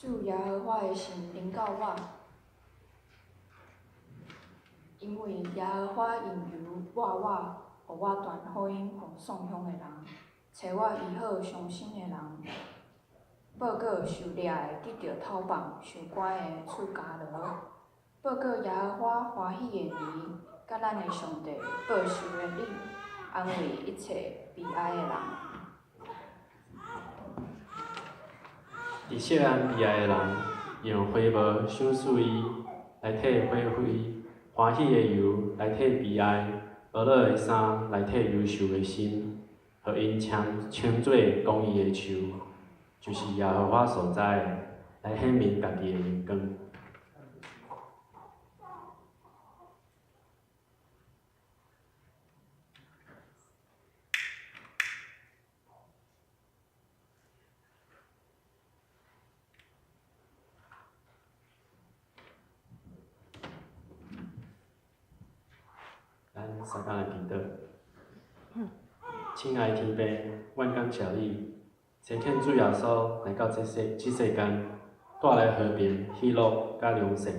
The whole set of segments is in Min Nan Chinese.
主耶和華的神臨到我，因為耶和華用油抹我，予我傳福音予喪鄉的人，揣我醫好傷心的人，報告受掠的得著透放，受關的出監牢，報告耶和華歡喜的年，佮咱的上帝報仇的日，安慰一切悲哀的人。佇錫安悲哀的人，用花帽賞賜伊，來替火灰；歡喜的油來替悲哀；伯樂的衫來替憂愁的心，予𪜶稱做公義的樹，就是耶和華所栽的，來顯明家己的榮光。咱相共來祈禱。親愛的天父，阮感謝你，差遣主耶穌來到這世間，帶來和平、喜樂佮良善，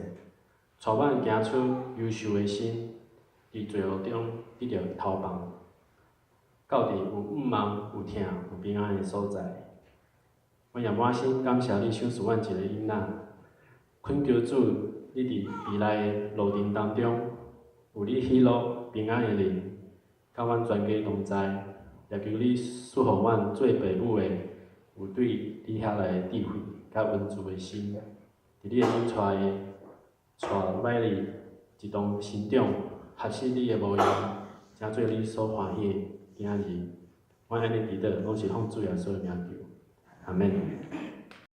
帶阮行出憂愁的心，佇罪惡中得著透放，到佇有向望、有疼、有平安的所在。阮也滿心感謝你賞賜阮一个囡仔，懇求主，你佇未來的路程當中，有你喜樂、平安的靈，佮阮全家同在，也求你賜予阮做爸母的，有對你遐來的智慧佮溫慈的心，佇你的引帶下，帶麥莉一同成長，學習你的模樣，成做你所歡喜的囝兒。阮按呢祈禱，攏是奉主耶穌的名求，阿們。